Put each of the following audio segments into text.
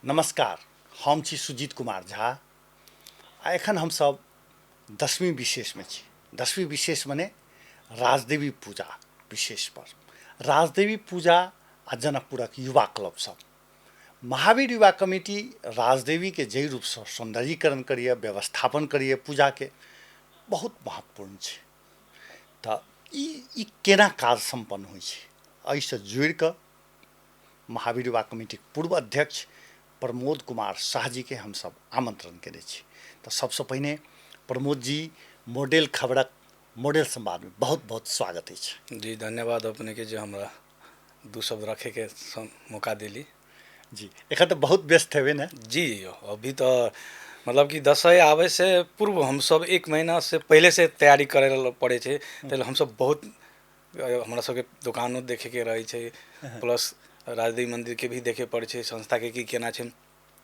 नमस्कार, हम छी सुजीत कुमार झा आ एखन हमसभ दशमी विशेषमे छी। दशमी विशेष मने राजदेवी पूजा विशेष पर राजदेवी पूजा आ जनकपुरक युवा क्लब सब महावीर युवा कमिटी राजदेवीके जाहि रूपसँ सौन्दर्यीकरण करैए, व्यवस्थापन करैए पूजाके, बहुत महत्वपूर्ण छै। तऽ ई ई केना काज सम्पन्न होइ छै, एहिसँ जुड़िकऽ महावीर युवा कमिटीके पूर्व अध्यक्ष प्रमोद कुमार शाह जीके हमसब आमंत्रण केने छी। तऽ सबसँ पहिने प्रमोद जी, मॉडल खबरक मॉडल संवादमे बहुत बहुत स्वागत अछि। जी धन्यवाद अपनेके जे हमरा दू शब्द रखैके मौका देली। जी, एखन तऽ बहुत व्यस्त हेबै ने? जी, अभी तऽ मतलब कि दशहरा आबै से पूर्व हमसब एक महीना से पहिले से तैयारी करै लए पड़ै छै, ताहि लए हमसब बहुत हमरा सबके दोकानो देखैके रहै छै, प्लस राजदेवी मन्दिरके भी देखे पड़ै छै, संस्थाके की केना छै।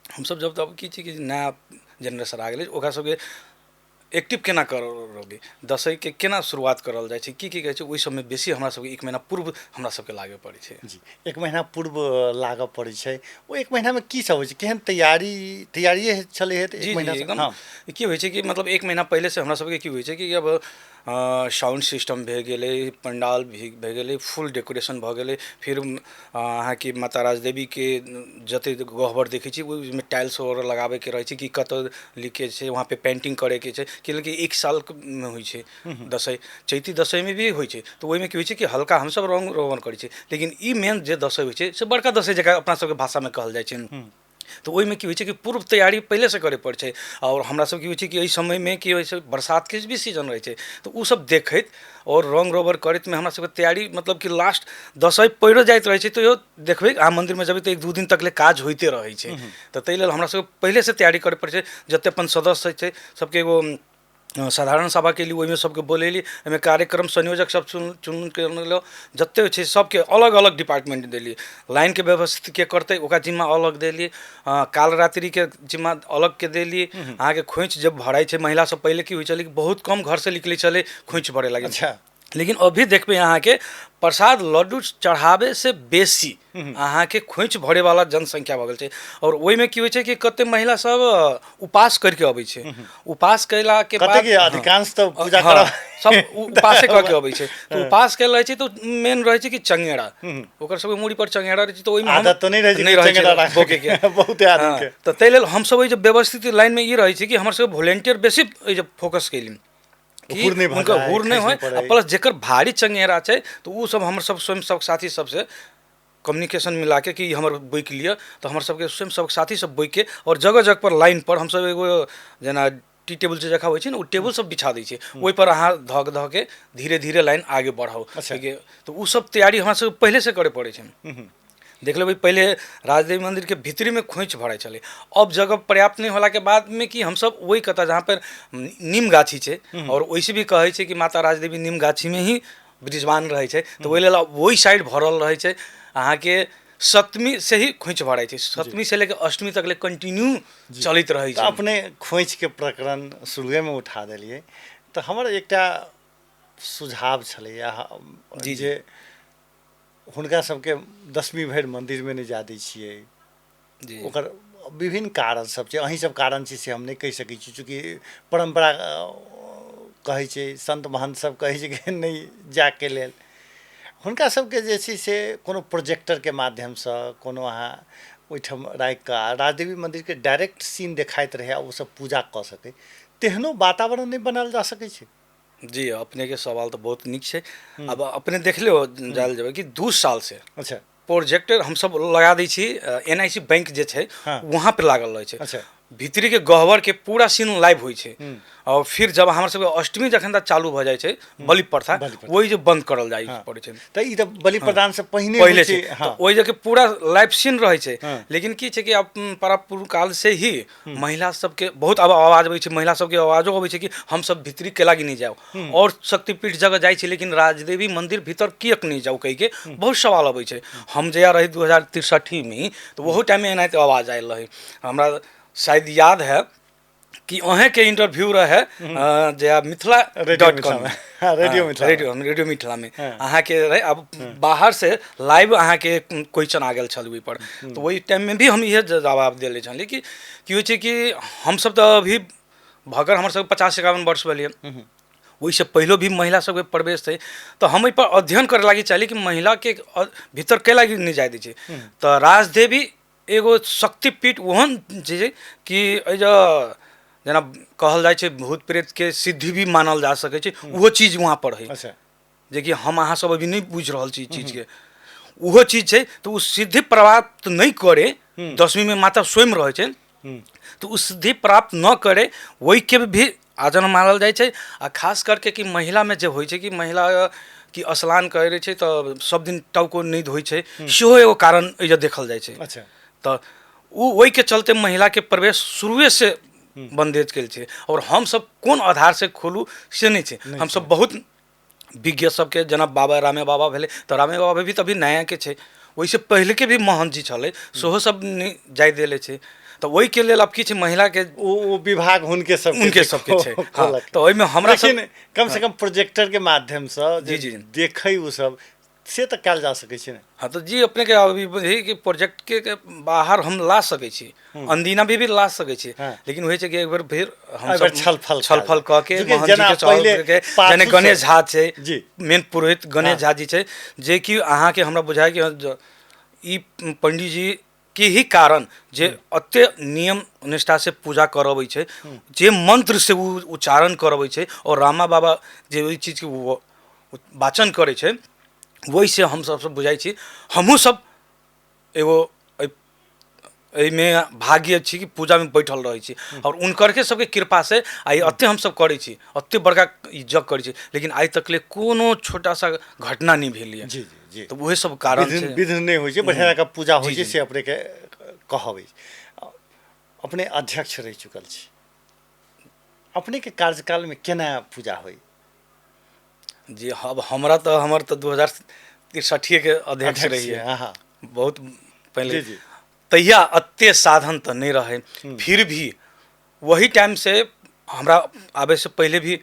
हमसब जब तब की छै कि नया जेनरेशन आ गेलै, ओकरा सबके एक्टिव केना करबै, दशैंके केना शुरुआत करल जाइ छै, की की कहै छै, ओहि सबमे बेसी हमरा सबके एक महीना पूर्व हमरा सबके लागऽ पड़ै छै। जी, एक महीना पूर्व लागऽ पड़ै छै। ओ एक महीनामे की सब होइ छै, केहन तैयारी तैयारिए छलै हे? जी जी एकदम। की होइ छै कि मतलब एक महीना पहिलेसँ हमरा सबके की होइ छै कि अब साउंड सिस्टम भए गेलै, पंडाल भी भए गेलै, फुल डेकोरेशन भऽ गेलै, फिर अहाँके माता राजदेवीके जतेक गहबर देखै छी ओहिमे टाइल्स वगैरह लगाबैके रहै छै कि कतऽ लीकेज छै, वहाँपर पेन्टिंग करैके छै, कैलाकि एक सालमे होइ छै दशैं, चैती दशैंमे भी होइ छै, तऽ ओहिमे की होइ छै कि हल्का हमसब रङ्ग रोगन करै छी, लेकिन ई मेन जे दशैं होइ छै से बड़का दशैं जकरा अपना सबके भाषामे कहल जाइ छै, तऽ ओहिमे की होइ छै कि पूर्व तैयारी पहिलेसँ करय पड़ै छै। आओर हमरा सबके होइ छै कि एहि समयमे की होइ छै, बरसातके भी सीजन रहै छै, तऽ ओ सब देखैत आओर रङ्ग रोगन करैतमे हमरा सबके तैयारी मतलब कि लास्ट दशैं पड़िओ जाइत रहै छै, तैयो देखबै अहाँ मन्दिरमे जेबै तऽ एक दू दिन तक ले काज होइते रहै छै। तऽ ताहि लेल हमरा सबके पहिलेसँ तैयारी करय पड़ै छै। जतेक अपन सदस्य छै सबके एगो साधारण सभा केली, ओहिमे सबके बोलेली, ओहिमे कार्यक्रम संयोजक सब चुन चुन के अनलहुँ, जतेक छै सबके अलग अलग डिपार्टमेंट देली, लाइनके व्यवस्थित के करतै ओकरा जिम्मा अलग देली, काल रात्रिके जिम्मा अलगके देली। अहाँके खोँइछ जब भराइ छै, महिला सब पहिले की होइ छलै कि बहुत कम घरसँ निकलै छलै खोँइछ भरै लागि। लेकिन अभी देखबै अहाँके प्रसाद लड्डू चढ़ाबै से बेसी अहाँके खोँइछ भरैवला जनसंख्या भऽ गेल छै। आओर ओहिमे की होइ छै कि कते महिला सब उपास करिके अबै छै, उपास कयलाके बाद अधिकांश तऽ पूजा करऽ सब उपासे कऽ के अबै छै, तऽ उपास कयल रहै छै तऽ मेन रहै छै कि चंगेरा, ओकर सबके मूड़ी पर चंगेरा रहै छै, तऽ ओहिमे आदत तऽ नहि रहै छै नहि रहै छै बोकेके बहुते आदमीके। तऽ ताहि लेल हमसब एहि जे व्यवस्थित लाइनमे ई रहै छै कि हमर सबके वोलेंटियर बेसी एहि जे फोकस कयली कि हुर नहि भऽ हुनकर जाय, हुर नहि खसि होय, नहि पड़ै। आ प्लस जेकर भारी चंगेरा छै तऽ ओ सब हमर सब स्वयं सब साथी सबसँ कम्युनिकेशन मिलाके कि हमर बोइक लिअ, तऽ हमर सबके स्वयं सब साथी सब बोइकके आओर जगह जगह पर लाइन पर हमसब एगो जेना टी टेबुल जे जकाँ होइ छै ने, ओ टेबुल सब बिछा दै छै, ओहिपर अहाँ धऽ धऽ के धीरे धीरे लाइन आगे बढ़ाउ। तऽ ओ सब तैयारी हमरा सबके पहिलेसँ करय पड़ै छै। देख लेबै पहिले राजदेव मन्दिरके भीतरीमे खोँइछ भराइ छलै, अब जगह पर्याप्त नहि होलाके बादमे कि हमसब ओहि कतऽ जहाँ पर नीम गाछी छै, आओर ओइसे भी कहै छै कि माता राजदेवी नीम गाछीमे ही विराजमान रहै छै, तऽ ओहि लेल ओहि साइड भरल रहै छै। अहाँके सप्तमी से ही खोँइछ भराइ छै, सप्तमी से लेके अष्टमी तक ले कंटिन्यू चलैत रहै छै। अपने खोँइछके प्रकरण शुरुएमे उठा देलियै, तऽ हमर एकटा सुझाव छलैए जे हुनका सबके दसमी भरि मन्दिरमे नहि जाय दै छियै, ओकर विभिन्न कारण सब छै, अहीं सब कारण छै से हम नहि कहि सकै छी, चूँकि परम्परा कहै छै, संत महंत सब कहै छै कि नहि जायके लेल। हुनका सबके जे छै से कोनो प्रोजेक्टरके माध्यमसँ कोनो अहाँ ओहिठाम राखिकऽ आ राजदेवी मन्दिरके डायरेक्ट सीन देखाइत रहै आ ओसब पूजा कऽ सकै, तेहनो वातावरण नहि बनायल जा सकै छै? जी, अपनेके सवाल तऽ बहुत नीक छै। अब अपने देख लियौ, जायल जेबै कि 2 साल से प्रोजेक्टर हमसब लगा दै छी, एन I C bank जे छै वहाँ पे लागल रहै छै। भीतरी के गहबर के पूरा सीन लाइव होइ छै। और फिर जब हमर सबके अष्टमी जखन तक चालू भऽ जाइ छै बलि प्रथा, ओहि जे बंद करल जाइ पड़ै छै। तऽ ई तऽ बलि प्रदान से पहिने पहिले छै, तऽ ओहि जगह पूरा लाइव सीन रहै छै। लेकिन की छै कि अब परापूर्व काल से ही महिला सबके बहुत अब आवाज अबै छै, महिला सबके आवाजो अबै छै कि हमसब भीतरी केला कि नहि जाउ, और शक्तिपीठ जगह जाइ छी लेकिन राजदेवी मंदिर भीतर किएक नहि जाउ कहिके बहुत सवाल अबै छै। हम जहिया रही 2063 में, तऽ ओहो टाइममे एनाहिते आवाज आयल रहै। हमरा शायद याद है कि अहेँके इंटरव्यू रहे जे आब मिथिला रेडियो डॉट कॉम मिथिलामे। हाँ, रेडियो हाँ, मिथिलामे। रेडियो रेडियो मिथिलामे हाँ। अहाँके रहे। अब बाहरसँ लाइव अहाँके क्वेश्चन आ गेल छल ओहिपर, तऽ ओहि टाइममे भी हम इएह जवाब देले छली कि की होइ छै कि हमसब तऽ अभी भगर हमर सबके 50-51 वर्ष भेलियै, ओहिसँ पहिलो भी महिला सबके प्रवेश छै, तऽ हम एहिपर अध्ययन करे लागी चाहली कि महिलाके भीतर कै लागी नहि जाय दै छै। तऽ राजदेवी एगो शक्तिपीठ ओहन छै कि एहि जे जेना कहल जाइ छै भूत प्रेतके सिद्धि भी मानल जा सकै छै, ओहो चीज वहाँ पर है। अच्छा। जेकि हम अहाँ सब अभी नहि बुझि रहल छी ई चीजके, ओहो चीज छै। तऽ ओ सिद्धि प्राप्त नहि करे, दसवींमे माता स्वयं रहै छै, तऽ ओ सिद्धि प्राप्त न करे ओहिके भी आजन मानल जाइ छै। आ खास करके कि महिलामे जे होइ छै कि महिला कि स्नान करै छै तऽ सब दिन टाउको नहि धोइ छै, सेहो एगो कारण एहिजे देखल जाइ छै। अच्छा। तऽ ओ ओहिके चलते महिलाके प्रवेश शुरुएसँ बन्देज कयल छै। आओर हमसब कोन आधारसँ खोलू से नहि छै। हमसब बहुत विज्ञ सबके जेना बाबा रामे बाबा भेलै, तऽ रामे बाबा भी तऽ अभी नयाके छै, ओहिसँ पहिलेके भी महन्थ जी छलै, सेहो सब नहि जाय देले छै। तऽ ओहिके लेल आब किछु महिलाके ओ विभाग हुनके सबके हुनके सबके छै। हाँ, तऽ ओहिमे हमरा सब लेकिन कम से कम प्रोजेक्टर के माध्यमसँ जी, जी। देखै ओ सब से तऽ कयल जा सकै छै ने। हाँ, तऽ जी अपनेके अभी बुझी कि प्रोजेक्ट के बाहर हम ला सकै छी, अनदिना भी ला सकै छी, हाँ। लेकिन होइ छै कि एक बेर फेर हम एक बेर छलफल छलफल कऽ के चूँकि मोहन जी जेना के पहिले चल के पाछू जेना से- गणेश झा छै, जी। मेन पुरोहित गणेश हाँ। झा जी छै, जेकि अहाँके हमरा बुझाय कि ई पंडीजी जी के ही कारण जे एते नियम निष्ठा से पूजा करबै छै, जे मंत्र से ओ उच्चारण करबै छै, और रामा बाबा जे ओहि चीजके वो वाचन करै छै, ओहिसँ हमसब सब बुझाइ छी हमहूँ सब एगो एहिमे भाग्य छी कि पूजामे बैठल रहै छी, आओर हुनकरके सबके कृपासँ आइ एते हमसब करै छी, एते बड़का ई जग करै छी, लेकिन आइ तक ले कोनो छोटा सा घटना नहि भेल यऽ। जी जी जी। तऽ उहे सब कारण विघ्न छै। विघ्न नहि होइ छै, बढ़िआँ जकाँ पूजा होइ जी, छै जी। से अपनेके कहब अछि। अपने अध्यक्ष रहि चुकल छी, अपनेके कार्यकालमे केना पूजा होइ? जी, अब हमरा तऽ हमर तऽ 2063 के अध्यक्ष रहियै, हाँ, हाँ। बहुत पहिले। जी, जी। तहिया एते साधन तऽ नहि रहै, फिर भी वही टाइमसँ हमरा आबैसँ पहिले भी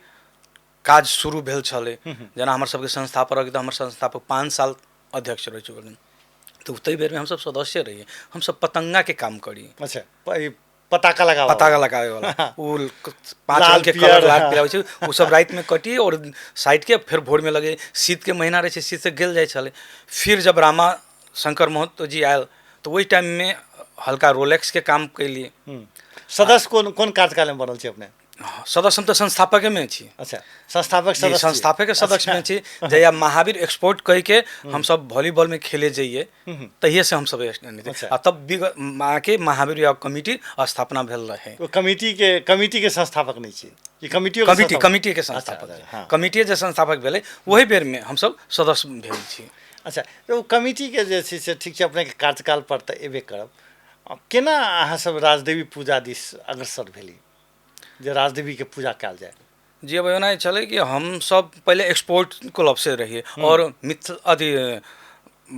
काज शुरू भेल छलै। जेना हमर सबके संस्थापक, तऽ हमर संस्थापक 5 साल अध्यक्ष रहि चुकल, तऽ ताहि बेरमे हमसब सदस्य रहियै, हमसब पतंगाके काम करियै। अच्छा, पताका लगाबै पताका लगाबै वाला ओ 5 लाल रंग के पियर, कलर लाल हाँ। पियर होइ छै, ओ सब रातिमे कटी और साइडके फेर भोरमे लगे। शीतके महीना रहै छै, शीत से गेल जाइ छलै। फिर जब रामा शंकर महतो जी आयल तऽ ओहि टाइममे हल्का रोलेक्सके काम कैलियै। सदस्य कोन कोन कार्यकालमे बनल छी अपने? सदस्य हम तऽ संस्थापकेमे छी। अच्छा, संस्थापक जी, सदस्य छी। संस्थापक के सदस्य में छी। जहिया महावीर एक्सपोर्ट कहि के हमसब वॉलीबॉल में खेले जइए, तहिए से हमसब अच्छा। आ तब अहाँके महावीर युवा कमिटी स्थापना भेल रहे। ओ कमिटी के संस्थापक नहि छी ई? कमिटियो के कमिटी संस्थापक? कमिटी के संस्थापक। अच्छा, हाँ। कमिटी जे संस्थापक भेलै ओहि बेर में हमसब सदस्य भेल छी। अच्छा, तऽ ओ कमिटी के जे छै से ठीक छै, अपनेके कार्यकाल पर तऽ एबे करब। केना अहाँ सब राजदेवी पूजा दिस अग्रसर भेली जे राजदेवी के पूजा कयल जाय? जी, अब एना छलै कि हम सब पहिले एक्सपोर्ट क्लब से रहिए और मिथिल अथी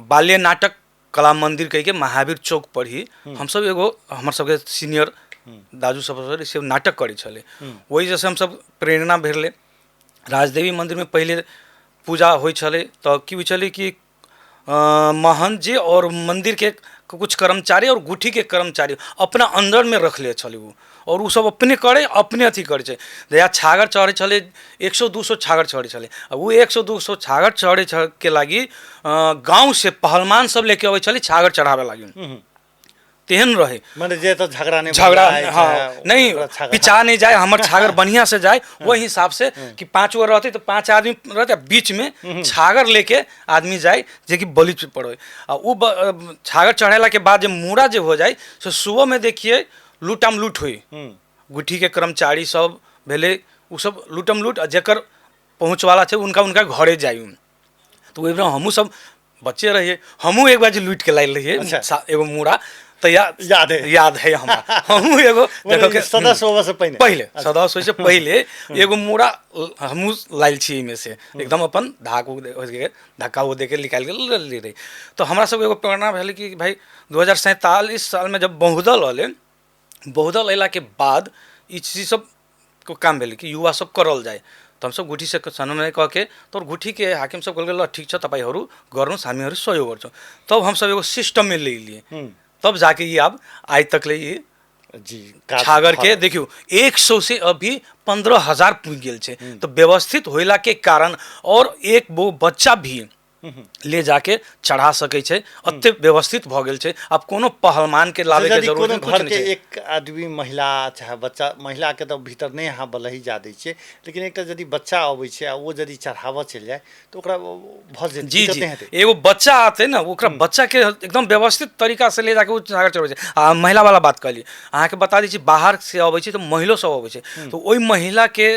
बाल्य नाटक कला मंदिर कहिके महावीर चौक पर ही हमसब एगो हमर सबके सीनियर दाजू सब से नाटक करै छलै, ओहि जैसे हमसब प्रेरणा भेलै। राजदेवी मंदिरमे पहिले पूजा होइ छलै तऽ की होइ छलै कि महंत जी और मंदिर के कुछ कर्मचारी और गुठी के कर्मचारी अपना अंदरमे रखले छलै ओ, और ओ सब अपने करै अपने अथी करै छै। जहिया छागर चढ़ै छलै 100-200 छागर चढ़ै छलै, आ ओ 100-200 छागर चढ़ै के लागि गाँव से पहलवान सब लेके अबै छलै छागर चढ़ाबै लागि, तेहन रहे। माने जे तऽ झगड़ा नहि झगड़ा भऽ जाय, हाँ, चाहे नहीं ओकरा छागर- पिचा नहीं जाए, हमर छागर बढ़िया से जाए, वही हिसाब से कि 5 गो रहते तो 5 आदमी रहते, बीच में छागर लेके आदमी जाए जे कि बलि पड़े। आ उ छागर चढ़ेला के बाद जे मूड़ा जे हो जाए से सुबह में देखिए लूटम लूट हुई, गुठी के कर्मचारी सब भेले उ सब लूटम लूट, आ जेकर पहुँचवाला छै उनका उनका घरे जाय। तऽ ओहि बेर हमहूँ सब बच्चे रहिए, हमहूँ एक बार जे लूटि के लायल रहिए अच्छा। एगो मूड़ा, तऽ याद है? याद है हमरा, हमहूँ एगो मने देखो के सदस्य होबऽ से पहिने? पहिले सदस्य होइ से पहिले एगो मूड़ा हमहूँ लायल छी एहिमे से, एकदम अपन धाक उक धक्का उक दे के निकालि के लेले रही। तऽ हमरा सबके एगो प्रेरणा भेलै कि भाई 2047 सालमे जब बहुदल अयलै, बहुदल अयलाके बाद ई चीज सब के काम भेलै कि युवा सब करल जाय। त हमसब गुठीसँ समन्वय कऽ के तऽ गुठीके हाकिम सब कहलकै ल ठीक छ, तपाईँहरू गर्नुहोस्, हामीहरू सहयोग गर्छौँ। तब हमसब एगो सिस्टममे ले एलियै, तब जाके ई आब आइ तक ले ई जी काज छागर भऽ के रहल। देखियौ 100 से अभी 15,000 पुगि गेल छै। तऽ व्यवस्थित होइला के कारण और एक वो बच्चा भी ले जाके चढ़ा सकै छै, एते व्यवस्थित भऽ गेल छै। आब कोनो पहलमान के लाबे के यदि जरूरत कोनो नहि, कुछ घर नहि के छै। एक आदमी महिला चाहे बच्चा, महिला के तऽ भीतर नहि अहाँ बलही जा दै छियै, लेकिन एकटा यदि बच्चा अबै छै आ ओ यदि चढ़ाबऽ चलि जाय तऽ ओकरा भऽ जेतै, जी दिक्कत जी नहि हेतै। एगो बच्चा आते ने, ओकरा बच्चा के एकदम व्यवस्थित तरीका से ले जाके ओ छागर चढ़बै छै। आ महिला वाला बात कहली अहाँके बता दै छी, बाहर से अबै छै तऽ महिलो सब अबै छै, तऽ ओहि महिला के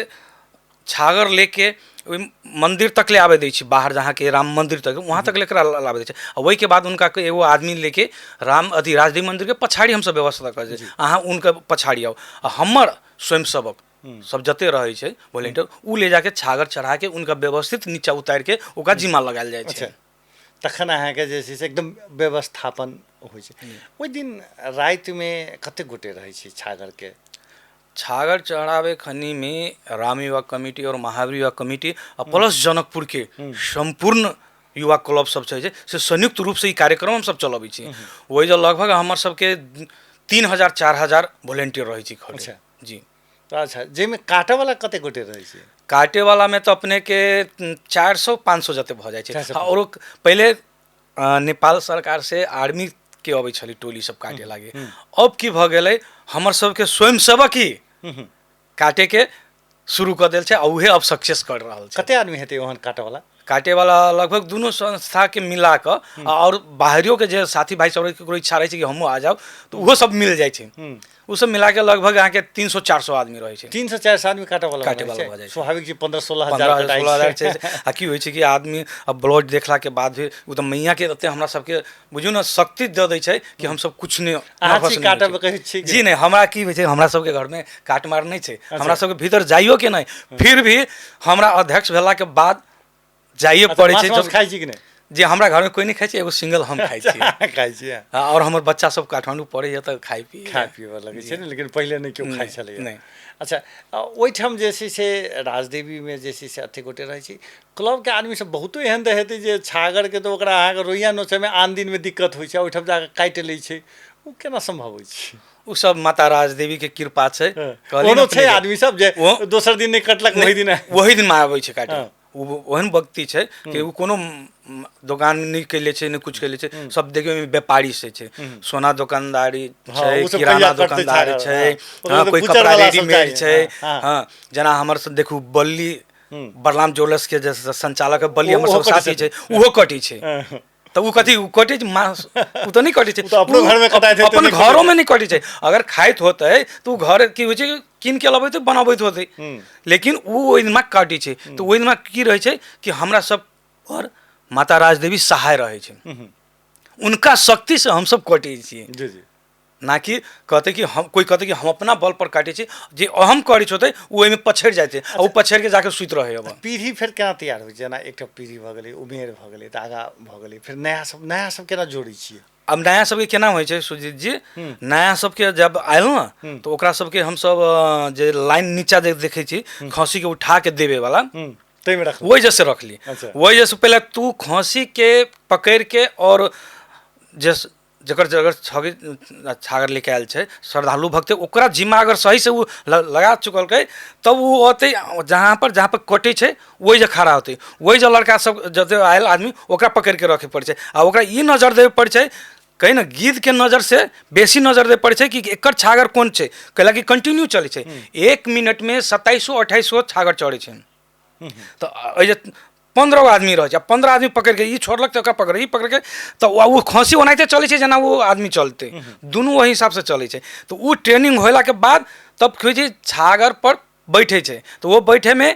छागर लेके ओहि मंदिर तक ले आबै दै छी, बाहर जहाँके राम मंदिर तक, वहाँ तक लेकर लाबै दै छै। आ ओहिके बाद हुनका के एगो आदमी लेके राम अथी राजदेव मंदिर के पछाड़ी हमसब व्यवस्था करै छी, अहाँ हुनका पछाड़ी आउ। आ हमर स्वयंसेवक सब जते रहै छै वॉलेंटियर, उ ले जाके छागर चढ़ा के उनका व्यवस्थित नीचा उतारि के ओकरा जिम्मा लगायल जाइ छै। अच्छा, तखन अहाँके जे छै से एकदम व्यवस्थापन होइ छै। ओहि दिन रातिमे कतेक गोटे रहै छै छागरके? छागर चढ़ावे खनी में राम युवा कमिटी और महावीर युवा कमिटी आ प्लस जनकपुर के सम्पूर्ण युवा क्लब सब छै से संयुक्त रूप से ई कार्यक्रम हम सब चलबै छी। ओहि जे लगभग हमर सबके 3,000 4,000 वॉलेंटियर रहै छै खड़े। अच्छा। जी। अच्छा, जाहिमे काटऽवला कतेक गोटे रहै छै? काटे वाला में तऽ अपने के 400-500 जते भऽ जाइ छै। 400। और पहिले नेपाल सरकार से आर्मी के अबै छलै टोली सब काटे लागे, अब की भऽ गेलै हमर सबके स्वयंसेवक ही काटे के शुरू कऽ देल छै आ उहे अब सक्सेस कर रहल छै। कते आदमी हेतै ओहन काटऽवला? काटे वाला लगभग दुनू संस्था के मिला कऽ और बाहरियो के जे साथी भाई सब केकरो इच्छा रहै छै कि हमहूँ आ जाउ तऽ ओहो सब मिल जाइ छै, ओ सब मिला के लगभग अहाँके 300-400 आदमी रहै छै। 300-400 आदमी काटऽवला काटऽवला रहै छै। भऽ जाइ छै। स्वाभाविक छै 15-16 हजार 15 कटाइ 16 हजार छै। छै। आ की होइ छै कि आदमी अब ब्लड देखला के बाद भी ओ तऽ मैया के एते हमरा सबके बुझियौ ने शक्ति दऽ दै छै कि हमसब कुछ नहि अहाँ नर्वस छी नहि होइ काटब छै। कहै छी कि? जी नहि, हमरा की होइ छै, हमरा सबके घरमे काटमार नहि छै, हमरा सबके भीतर जाइयो के नहि, फिर भी हमरा अध्यक्ष भेला के बाद जाइए अच्छा, पड़ै माछ छै। मांस खाइ छी कि नहि? जे हमरा घरमे कोइ नहि खाइ छै, एगो सिंगल हम खाइ छी। खाइ छी। हाँ, और हमर बच्चा सब काठमांडू पढ़ैए तऽ खाइ पी खाय पीबऽ लगै छै ने, लेकिन पहिले नहि केओ खाइ छलैए। नहि। अच्छा, ओहिठाम जे छै से राजदेवीमे जे छै से एतेक गोटे रहै छै, क्लबके आदमी सब बहुतो एहन तऽ हेतै जे छागरके तऽ ओकरा अहाँके रोइया नोचैमे आन दिनमे दिक्कत होइ छै, ओहिठाम जाकऽ काटि लै छै, ओ केना सम्भव होइ छै? ओ सब माता राजदेवी के कृपा छै। कहली ओहनो ने छै अपने आदमी सब जे दोसर दिन नहि कटलक ओहि दिन ओहि दिनमे आबै छै काटे। हाँ। ओ ओहन व्यक्ति छै कि ओ कोनो दोकान नहि कैले छै, नहि कुछ कैले छै, सब देखियौ ओहिमे व्यापारी से छै, सोना दोकानदारी हाँ, छै, ओ सब किराना कहिया कटतै दोकानदारी छागर, छै, हाँ। ओकरा हाँ, तऽ कोई बुचर कपड़ा वाला सब रेडीमेड चाही, छै। हाँ, हाँ, जेना हमर सब देखू बल्ली बलराम ज्वेलर्स के जे संचालक है बल्ली हमर ओहो सब कटै साथी छै, ओहो कटै छै। तऽ ओ कथी ओ कटै छै मांस, ओ तऽ नहि कटै छै, ओ तऽ अपनो उ घरमे कटाइत हेतै, अपन नहि कटै घरोमे नहि कटै छै। अगर खाइत होतै तऽ ओ घर की होइ छै कीन के लबैत बनबैत होतै, लेकिन ओ ओहि दिना कटै छै। तऽ ओहि दिना की रहै छै कि हमरा सब पर माता राजदेवी सहाय रहै छै, उनका शक्ति से हमसब कटै छियै। जी जी। ना कि कहतै कि हम कोइ कहतै कि हम अपना बल पर काटै छी, जे अहम करै होतै ओ ओहिमे पछड़ि जाइ छै आ ओ पछड़ि के जाके सुति रहै। अब पीढ़ी फेर केना तैयार होइ छै? जेना एकटा पीढ़ी भऽ गेलै, उमेर भऽ गेलै, तऽ आगाँ भऽ गेलै, फेर नया सब केना जोड़ै छियै? अब नया सबके केना होइ छै सुजीत जी, नया सबके जब आयल ने तऽ ओकरा सबके हमसब जे लाइन नीचा जे देखै छी खस्सी के उठा के देबे वाला, ताहिमे रखलहुँ, वही जैसे रखली। अच्छा। वही जैसे पहले तू खस्सी के पकड़ के और जे जकर जकर छगी छागर लेके आयल छै श्रद्धालु भक्त, ओकरा जिम्मा अगर सही से ओ लगा चुकलकै तब ओ अतै जहाँ पर कटै छै ओहि जे खड़ा होतै, ओहि जे लड़का सब जते आयल आदमी ओकरा पकड़ के रखे पड़ै छै। आ ओकरा ई नजर देबे पड़ै छै, कही ने गिद्ध के नजर से बेसी नजर देबे पड़ै छै कि एकर छागर कोन छै, कैला कि कंटिन्यू चलै छै। 1 मिनट में 2700-2800 छागर चढ़ै छै। तऽ एहि जे 15 गो आदमी रहै छै, 15 आदमी पकड़ि के ई छोड़लक तऽ ओकरा पकड़, ई पकड़ के तऽ ओ खस्सी ओनाहिते चलै छै जेना ओ आदमी चलतै, दुनू ओहि हिसाबसँ चलै छै। तऽ ओ ट्रेनिंग होलाके बाद तब की होइ छै छागर पर बैठै छै, तऽ ओ बैठेमे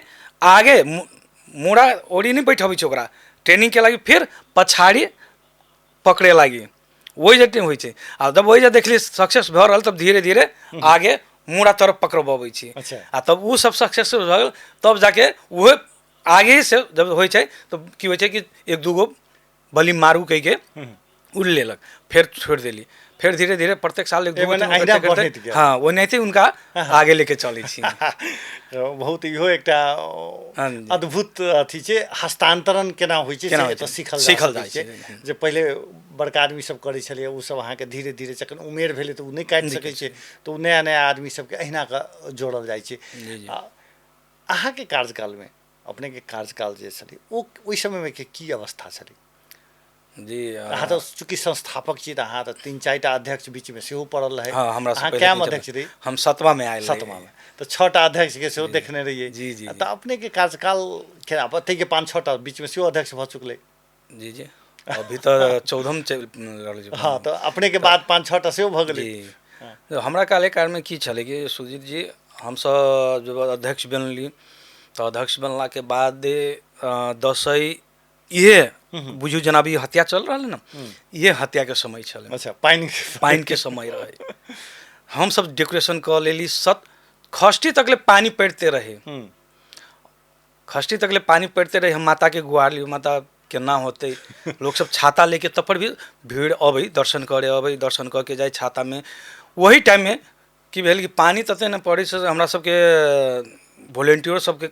आगे मुड़ा ओरी नहि बैठबै छै, ओकरा ट्रेनिंग के लागि फिर पछाड़ी पकड़े लागि ओहि जे होइ छै। आ जब ओहि जे देखली सक्सेस भऽ रहल तब धीरे धीरे आगे मुड़ा तरफ पकड़बबै छी। अच्छा। आ तब ओ सब सक्सेस भऽ गेल तब जाके उहे आगे से जब होइ छै तऽ की होइ छै कि 1-2 गो बलि मारू कहिके उड़ लेलक, फेर छोड़ि देली, फेर धीरे धीरे प्रत्येक साल एक ए दू मने तीन गो अहिना करते बढ़ैत करते गेल। हँ, ओनाहिते हुनका आगे लेके चलै छी। बहुत इहो एकटा हाँ जी। अद्भुत अथी छै, हस्तांतरण केना होइ छै केना से होइ एतऽ छै, सीखल जा सीखल सकै जाइ छै। छै। जे पहिले बड़का आदमी सब करै छलैए, ओ सब अहाँके धीरे धीरे जखन उमेर भेलै तऽ ओ नहि काटि सकै छै, तऽ ओ नया नया आदमी सबके अहिना कऽ जोड़ल जाइ छै। जी जी। आ अहाँके कार्यकालमे, अपनेके कार्यकाल जे छलै ओ ओहि समयमे के की अवस्था छलै? जी। अहाँ तऽ चूँकि संस्थापक छी तऽ अहाँ तऽ 3-4 टा अध्यक्ष बीचमे सेहो पड़ल रहै। हँ, हमरा अहाँ पहिले कएम तीन अध्यक्ष रही? हम 7वांमे आयल रही। 7वांमे, तऽ 6टा अध्यक्षके सेहो देखने रहियै। जी जी। तऽ अपनेके कार्यकाल केना, ताहिके 5-6 टा बीचमे सेहो अध्यक्ष भऽ चुकलै। जी जी, अभी तऽ 14 चलि रहल छै। हँ, तऽ अपनेके बाद 5-6 टा सेहो भऽ गेलै। जी, हमरा कार्यकालमे की छलै कि सुजीत जी, हमसब जब अध्यक्ष बनली तऽ अध्यक्ष बनलाके बाद दसैँ इहे बुझू जेना अभी हत्या चल रहल है ने, इहे हत्याके समय छलै। अच्छा, पानिके समय रहै। हमसब डेकोरेशन कऽ लेली, खष्ठी तकले पानि पड़िते रहे, खष्ठी तकले पानि पड़िते रहे। हम माताके गुहारली, माता केना होतै, लोक सब छाता लेके तब पर भी भीड़ अबै, दर्शन करे अबै, दर्शन कऽ के जाइ छातामे। वही टाइममे की भेल कि पानि तते ने पड़ै छै, हमरा सबके वोलेंटियर सबके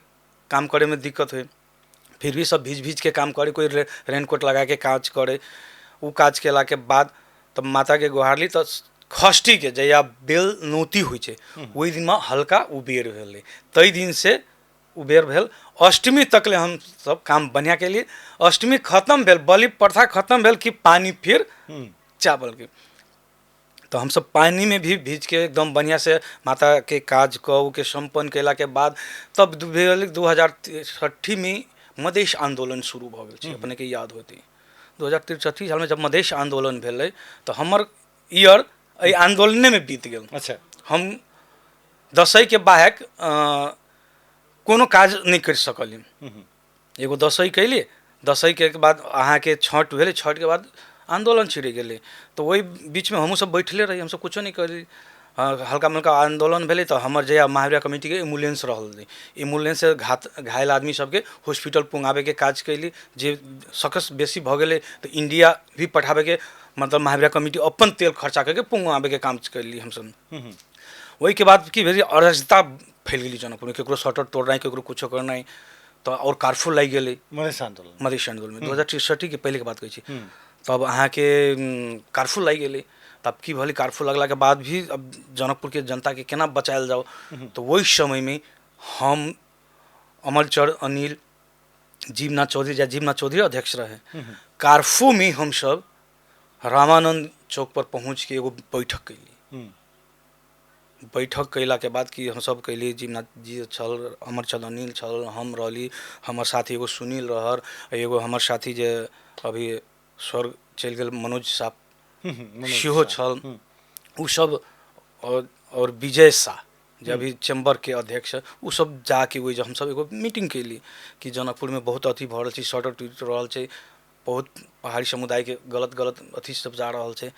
काम करैमे दिक्कत होइ, फिर भी सब भीज भीज के काम करे, कोई रेनकोट लगा के काज करे। ओ काज केलाके बाद तब माताके गुहारली, तऽ खष्ठीके जहिया बेल नौती होइ छै ओहि दिनमे हल्का उबेर भेलै, ताहि दिनसँ उबेर भेल। अष्टमी तकले हम सब काम बढ़िआँ केलियै। अष्टमी खतम भेल, बलि प्रथा खतम भेल कि पानि फिर चावलके, तऽ हमसब पानिमे भी भीजके एकदम बढ़िआँसँ माताके काज कऽ के सम्पन्न कयलाके बाद तब भेल 2063मे मधेश आन्दोलन शुरू भऽ गेल छै। अपनेके याद होतै 2063 सालमे जब मधेश आन्दोलन भेलै तऽ हमर ईयर एहि आन्दोलनेमे बीत गेल। अच्छा। हम दसैँके बाहेक कोनो काज नहि करि सकलियै। एगो दसैँ कयली, दसैँके बाद अहाँके छठ भेलै, छठके बाद आन्दोलन छिड़ गेलै। तऽ ओहि बीचमे हमहूँ सब बैठले रही, हमसब कुछो नहि करी। हल्का मुल्का आन्दोलन भेलै तऽ हमर जे महावीर कमिटीके एम्बुलेंस रहल, एम्बुलेंससँ घायल आदमी सबके हॉस्पिटल पुँगाबैके काज कयली। जे सकस बेसी भऽ गेलै तऽ इंडिया भी पठाबैके, मतलब महावीर कमिटी अपन तेल खर्चा करके पुँगाबैके काम कयली हमसब। ओहिके बाद की भेल, अराजकता फैल गेली जनकपुरमे, केकरो शटर तोड़नाइ, केकरो कुछो करनाइ, तऽ आओर कर्फ्यू लागि गेलै। मधेश आन्दोलन, मधेश आन्दोलनमे 2063 के पहिलेके बात कहै छी। तब अहाँके कर्फ्यू लागि गेलै। तब की भेलै, कर्फ्यू लगलाके बाद भी अब जनकपुरके जनताके केना बचायल जाउ, तऽ ओहि समयमे हम अमरचर अनिल जीवनाथ चौधरी, या जीवनाथ चौधरी अध्यक्ष रहे, कर्फ्यूमे हमसब रामानन्द चौक पर पहुँचके एगो बैठक कयली। बैठक कयलाके बाद कि हमसब कयली, जीवनाथ जी छल, अमरचंद अनिल छल, हम रहली, हमर साथी एगो सुनील रहल, एगो हमर साथी जे अभी स्वर्ग चलि गेल मनोज साह सेहो छल, ओ सब और विजय शाह जे अभी चैम्बरके अध्यक्ष, ओ सब जाके ओहि जे हमसब एगो मीटिंग कयली कि जनकपुरमे बहुत अथी भऽ रहल छै, शटर टूटि रहल छै, बहुत पहाड़ी समुदायके गलत गलत अथी सब जा रहल छै।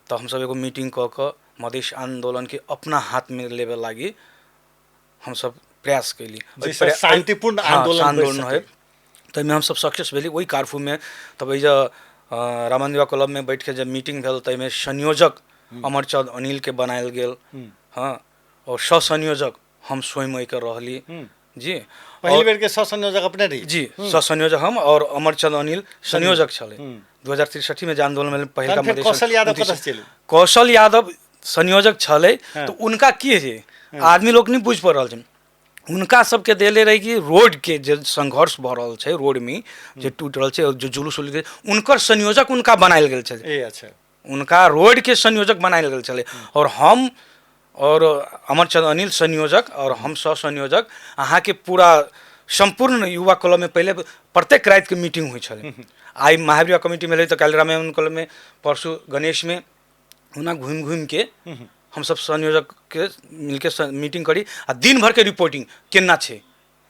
तऽ हमसब एगो मीटिंग कऽ कऽ मधेश आन्दोलनके अपना हाथमे लेबे लागि हमसब प्रयास कयली, शांतिपूर्ण आन्दोलन होइ, ताहिमे हमसब सक्सेस भेली ओहि कर्फ्यूमे। तब एहि जे रामानन्द क्लबमे बैठके जब मीटिंग भेल ताहिमे संयोजक अमरचंद अनिलके बनायल गेल, हँ, और सहसंयोजक हम स्वयं एहिके रहली। जी, पहिल बेर के सहसंयोजक अपने रही? जी, सहसंयोजक हम और अमरचंद अनिल संयोजक छलै। 2063 में जे आंदोलन भेल पहिलका, कौशल यादव कतऽ चलि? कौशल यादव संयोजक छलै, तऽ उनका की है आदमी लोग नहीं बुझि पा रहल छै, उनका सबके देले रहे कि रोड के जे संघर्ष भऽ रहल छै, रोड में जे टूट रहल छै, जे जुलूस उलूस, उनकर संयोजक उनका बनायल गेल छलै। अच्छा, उनका रोड के संयोजक बनायल गेल छलै, और हम और अमरचंद अनिल संयोजक और हम सहसंयोजक। अहाँके पूरा सम्पूर्ण युवा क्लब में पहिले प्रत्येक रातिके मीटिंग होइ छलै। आइ महावीर कमिटी में रहै तऽ काल्हि रामायण क्लब में, परसू गणेश में, ओना घुमि घुमिके हमसब संयोजक के मिलके मीटिंग करी आ दिन भरके रिपोर्टिंग केना छै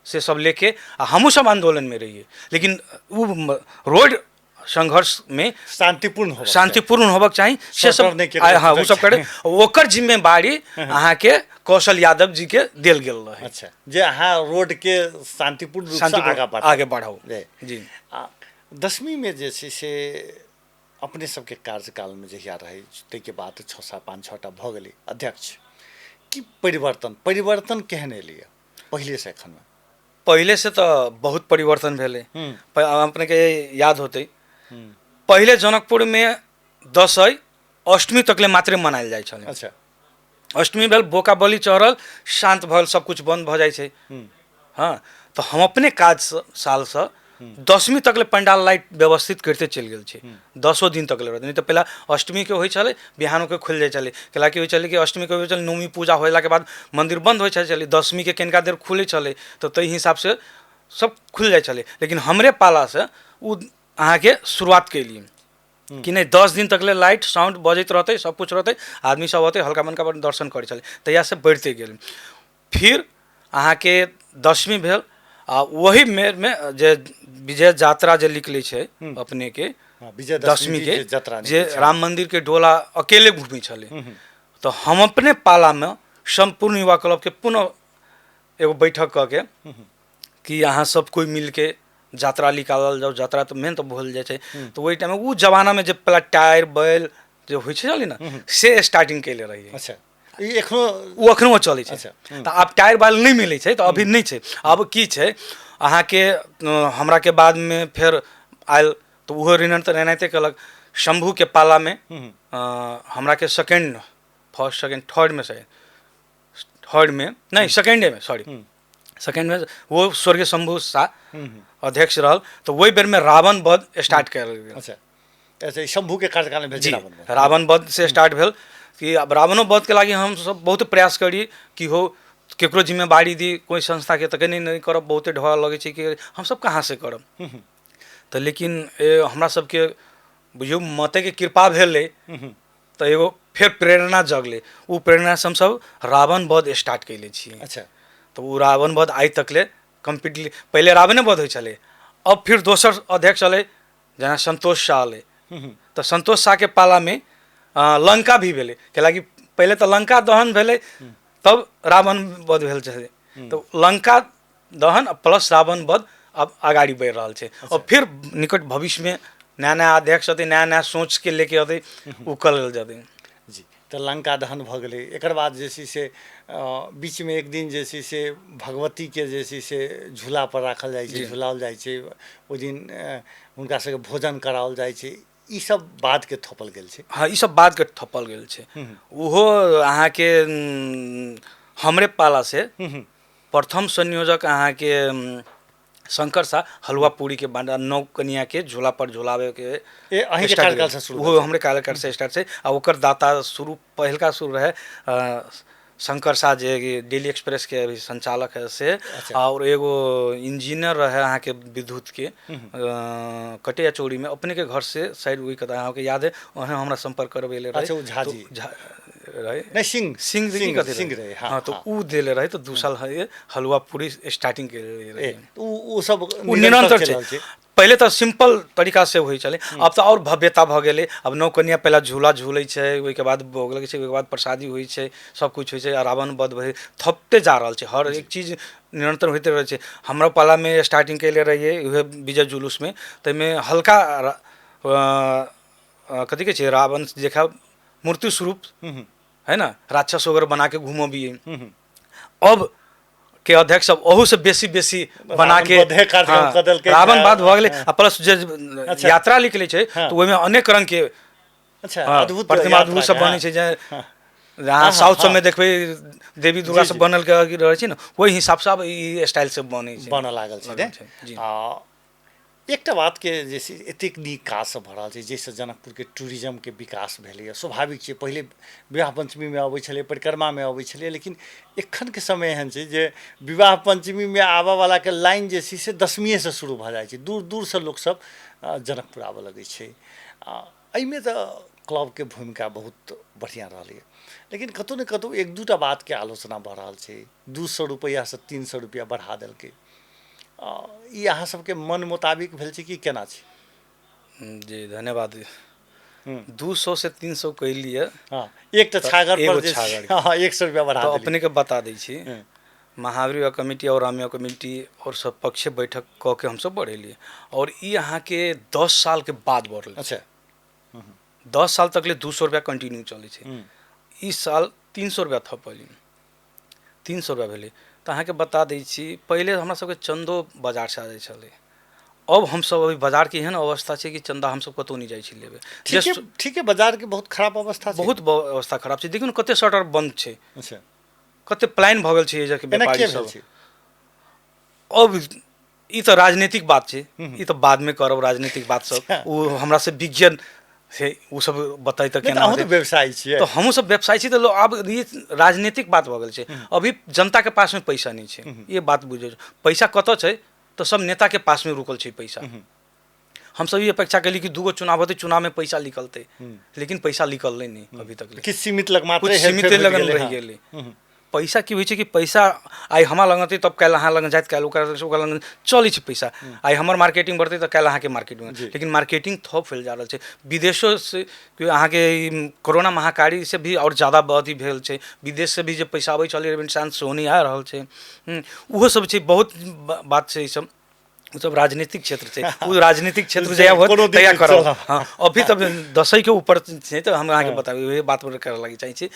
से सब लेके, आ हमहूँ सब आन्दोलनमे रहियै, लेकिन ओ रोड संघर्षमे शांतिपूर्ण शांतिपूर्ण होबक चाही, से सब हँ ओ सब करे, ओकर जिम्मेवारी अहाँके कौशल यादव जी के देल गेल रहे। अच्छा, जे अहाँ रोड के शांतिपूर्ण रूप से आगे बढ़ाउ। जी। दसवींमे जे छै से अपने सबके कार्यकालमे जहिया रहै ताहिके बाद 6 7 5 6 टा भऽ गेलै अध्यक्ष, की परिवर्तन परिवर्तन केहन एलैए पहिलेसँ एखनमे? पहिलेसँ तऽ बहुत परिवर्तन भेलै। अपनेके याद होतै पहिले जनकपुरमे दसैँ अष्टमी तकले मात्रे मनायल जाइ छलै। अच्छा। अष्टमी भेल, बोका बलि चढ़ल, शान्त भऽ गेल, सब कुछ बन्द भऽ जाइ छै। हँ, तऽ हम अपने काज सालसँ 10वीं तकले पंडाल लाइट व्यवस्थित करिते चलि गेल छी, 10 दिन तकले रहतै। नहि तऽ पहिले अष्टमीके होइ छलै, बिहानोके खुलि जाइ छलै। कैलाकि होइ छलै कि अष्टमीके होइ छलै, नौमी पूजा होलाके बाद मन्दिर बन्द होइ छलै, 10वींके कनिका देर खुलै छलै, तऽ ताहि हिसाबसँ सब खुलि जाइ छलै। लेकिन हमरे पालासँ ओ अहाँके शुरुआत केलियै कि नहि 10 दिन तकले लाइट साउंड बजैत रहतै, सब कुछ रहतै, आदमी सब अतै, हल्का मनका दर्शन करै छलै। तहियासँ बढ़िते गेल। फिर अहाँके 10वीं भेल आ वही मेरमे जे विजय यात्रा जे निकलै छै अपनेके विजयदशमी के जे राम मंदिर के डोला अकेले घूमै छलै, तऽ हम अपने पालामे सम्पूर्ण युवा क्लबके पुनः एगो बैठक कऽ के कि अहाँ सब कोइ मिलके यात्रा निकालल जाउ। यात्रा तऽ मेन तऽ भूल जाइ छै। तऽ ओहि टाइममे ओ जमानामे जे पहला टायर बैल जे होइ छलै ने, से स्टार्टिंग केले रहियै। अच्छा, ई एखनो ओ एखनो चलै छै। तऽ आब टायर बैल नहि मिलै छै, तऽ अभी नहि छै। आब की छै अहाँके हमराके बादमे फेर आयल तऽ ओहो निरन्तर एनाहिते केलक। शम्भूके पालामे हमराके सेकेंड फर्स्ट सेकेंड थर्डमे से थर्डमे नहि सेकेंडेमे सॉरी सेकेंडमे वो स्वर्गीय शम्भू शाह अध्यक्ष रहल। तऽ ओहि बेरमे रावण वध स्टार्ट कयल गेल। अच्छा अच्छा, शम्भूके कार्यकालमे भेल जी, रावण वध से स्टार्ट भेल कि आब रावणो वधके लागि हमसब बहुत प्रयास करी कि हो केकरो जिम्मेवारी दी कोइ संस्थाके, तऽ नहि नहि करब, बहुते ढोआ लगै छै कि हमसब कहाँसँ करब। तऽ लेकिन हमरा सबके बुझियौ मातेके कृपा भेलै तऽ एगो फेर प्रेरणा जगलै। ओ प्रेरणासँ हमसब रावण वध स्टार्ट कयले छियै। अच्छा। तऽ ओ रावण वध आइ तकले कम्प्लीटली पहिले रावणे वध होइ छलै। अब फिर दोसर अध्यक्ष अलै जेना सन्तोष शाह अलै, तऽ सन्तोष शाहके पालामे लंका भी भेलै। कैलाकि पहिले तऽ लंका दहन भेलै तब रावण वध भेल छलै। तऽ लंका दहन प्लस रावण वध अब अगाडि बढ़ि रहल छै। और फिर निकट भविष्यमे नया नया अध्यक्ष अतै, नया नया सोचके लेके अतै, ओ कयल जेतै। जी, तऽ लंका दहन भऽ गेलै। एकर बाद जे छै से बीचमे एक दिन जे छै से भगवतीके जे छै से झूलापर राखल जाइ छै, झुलाओल जाइ छै, ओहि दिन हुनका सबके भोजन कराओल जाइ छै। ई सब बादके थोपल गेल छै। हँ, ई सब बादके थोपल गेल छै। ओहो अहाँके हमरे पालासँ प्रथम संयोजक अहाँके शंकर शाह हलुआ पूरी के बांटा नौ कनिया के झोला पर झोलावे के अहींके कार्यकाल से शुरू ओहो हमरे कार्यकाल से स्टार्ट छै। आ ओकर दाता शुरू पहिलका शुरू रहे शंकर शाह जे डेली एक्सप्रेस के अभी संचालक है से। अच्छा। और एगो इंजीनियर रहे अहाँके विद्युत के कटिया चौरी में अपने के घर से साइड वही कथा अहाँके याद है, वहाँ हमरा संपर्क करबेले रहे। अच्छा, ओ झा जी। झा रहे। नहीं, सिंह। सिंह जी सिंह, कथी सिंह रहे? रहे, हाँ, हाँ, तो हाँ। ऊ देले रहे, तो 2 साल है हलुआ पूरी स्टार्टिंग के रहे। ऊ सब ऊ निरंतर चलि छै। रहल छै। पहिले तऽ सिंपल तरीका से होइ छलै, अब तऽ आओर भव्यता भऽ गेलै। अब नौ कन्या पहिले झूला झूलै छै, ओहिके बाद भोग लगै छै, ओहिके बाद प्रसादी होइ छै, सब कुछ होइ छै, आ रावण वध भेल, थपते जा रहल छै। हर एक चीज निरंतर होइते रहै छै। हमरा पालामे स्टार्टिंग कयले रहियै उहे विजय जुलूसमे, ताहिमे हल्का कथी कहै छै रावण जेखा मूर्ति स्वरूप है ना, राक्षस वगैरह बना के घुमबियै। अब के अध्यक्ष सब ओहू से बेसी बेसी बना के वधे कार्यक्रम हाँ, कऽ देलकै। रावण वध भऽ गेलै। आ प्लस जे अच्छा। यात्रा निकलै छै हाँ। तऽ ओहिमे अनेक रंग के अच्छा, हाँ, अद्भुत प्रतिमा यात्रा अद्भुत सब के, बनै छै। जे हाँ। अहाँ हाँ, साउथ हाँ। सबमे देखबै देवी दुर्गा जी, सब जी। बनल के रहै छै ने, ओहि हिसाबसँ आब ई स्टाइल से बनै छै, बनऽ लागल छै लागल ने? छै, जी। आ एकटा बातके जे छै एतेक नीक काज सब भऽ रहल छै जाहिसँ जनकपुरके टूरिज्मके विकास भेलैए, स्वाभाविक छै। पहिले विवाह पञ्चमीमे अबै छलै, परिक्रमामे अबै छलै, लेकिन एखनके समय एहन छै जे विवाह पञ्चमीमे आबऽवलाके लाइन जे छै से दशमीएसँ शुरू भऽ जाइ छै। दूर दूरसँ लोकसब जनकपुर आबऽ लगै छै। एहिमे तऽ क्लबके भूमिका बहुत बढ़िआँ रहलैए, लेकिन कतहु ने कतहु एक दूटा बातके आलोचना भऽ रहल छै। 200 रुपैआसँ 300 रुपैआ बढ़ा देलकै। ई अहाँ सबके मन मुताबिक भेल छै कि केना छै? जी धन्यवाद। 200 से 300 कैलियै। हाँ, एकटा छागर पर एगो जे छागर। हाँ, 100 रुपया बढ़ा तो देलियै। अपने के बता दै छी, महावीर युवा कमिटी और राम युवा कमिटी और सब पक्ष बैठक कऽ के हमसब बढ़ेलियै, और ई अहाँके 10 साल के बाद बढ़लै। अच्छा। 10 साल तक ले 200 रुपैआ कंटिन्यू चलै छै। ई साल 300 रुपैआ थपलियै, 300 रुपैआ भेलै। तऽ अहाँके बता दै छी, पहिले हमरा सबके चन्दो बाजारसँ आ जाइ छलै, अब हमसब अभी बाजारके एहन अवस्था छै कि चन्दा हमसब कतहु नहि जाइ छी लेबै। ठीके ठीके, बाजारके बहुत खराब अवस्था छै, बहुत अवस्था खराब छै। देखियौ ने कते शटर बन्द छै। अच्छा, कते प्लान भऽ गेल छै एहि जगहके एना व्यापारी किया भेल सब। छै? अब ई तऽ राजनीतिक बात छै, ई तऽ बादमे करब राजनीतिक बात सब, ओ हमरा से विज्ञान से ओ सब बतै तऽ नहि तऽ केना अहूँ तऽ हेतै। व्यवसायी छियै। तऽ हमहूँ सब व्यवसायी छी, तऽ लोग आब ई राजनीतिक बात भऽ गेल छै। अभी जनताके पासमे पैसा नहि छै, ये बात बुझियौ। पैसा कतऽ छै तऽ सब नेताके पासमे रुकल छै पैसा। हमसब ई अपेक्षा केली कि दूगो चुनाव होतै, चुनावमे पैसा निकलतै, लेकिन पैसा निकललै नहि अभी तक ले। किछु सीमित लग मात्र कुछ हेरफेर सीमिते होइत लगन गेलै, रहि हँ। गेलै। पैसा की होइ छै कि पैसा आइ हमरा लग अतै तब काल्हि अहाँ लग जायत, काल्हि ओकरा ओकरा लग चलै छै पैसा। आइ हमर मार्केटिंग बढ़तै तऽ काल्हि अहाँके मार्केटिंग, लेकिन मार्केटिंग थप फैल जा रहल छै विदेशोसँ। कि अहाँके ई कोरोना महामारी से भी आओर ज्यादा अथी भेल छै, विदेशसँ भी जे पैसा अबै छलै रेमिटेंस सेहो नहि आ रहल छै। ओहो सब छै, बहुत बात छै। ई सब ओ सब राजनीतिक क्षेत्र छै, ओ राजनीतिक क्षेत्र जहिया होत कोनो दिन तहिया करब। चलब। हँ, अभी तब दसैके ऊपर छै तऽ हम अहाँके बताबी, ओहे बात पर करऽ लागि चाहै छी।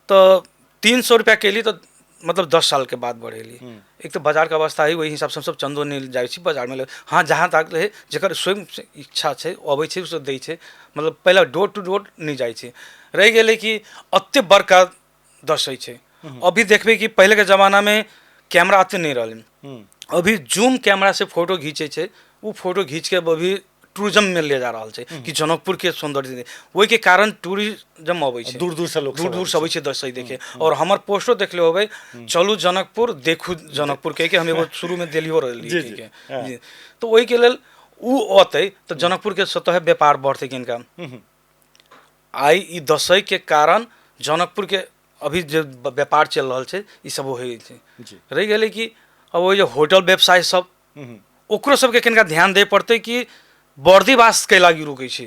तऽ 300 रुपैआ केली तऽ मतलब 10 सालके बाद बढ़ेली। एक तऽ बाजारके अवस्था है ओहि हिसाबसँ हमसब चन्दो नहि जाइ छी बाजारमे ले। हँ, जहाँ तक रहै जकर स्वयं से इच्छा छै ओ अबै छै, ओ दै छै, मतलब पहिले डोर टू डोर नहि जाइ छै। रहि गेलै कि एते बड़का दसै छै। अभी देखबै कि पहिलेके जमानामे कैमरा एते नहि रहलै, अभी जूम कैमरा से फोटो घीचै छै, ओ फोटो घीचके अभी टूरिज्ममे ले जा रहल छै कि जनकपुरके सौन्दर्य, ओहिके कारण टूरिज्म अबै छै, दूर दूरसँ लोक दूर दूरसँ अबै छै दसै देखे। और हमर पोस्टो देखले होबै, चलू जनकपुर देखू जनकपुर कहिके हम एगो शुरूमे देलियो रहली कहिके। जी। तऽ ओहिके लेल उ अतै तऽ जनकपुरके स्वतः व्यापार बढ़तै किनका। आइ ई दसैके कारण जनकपुरके अभी जे व्यापार चलि रहल छै ई सब होइ छै। रहि गेलै कि अब ओहि जे होटल व्यवसाय सब, ओकरो सबके कनिका ध्यान दै पड़तै कि बर्दिवास कै लागि रोकै छै,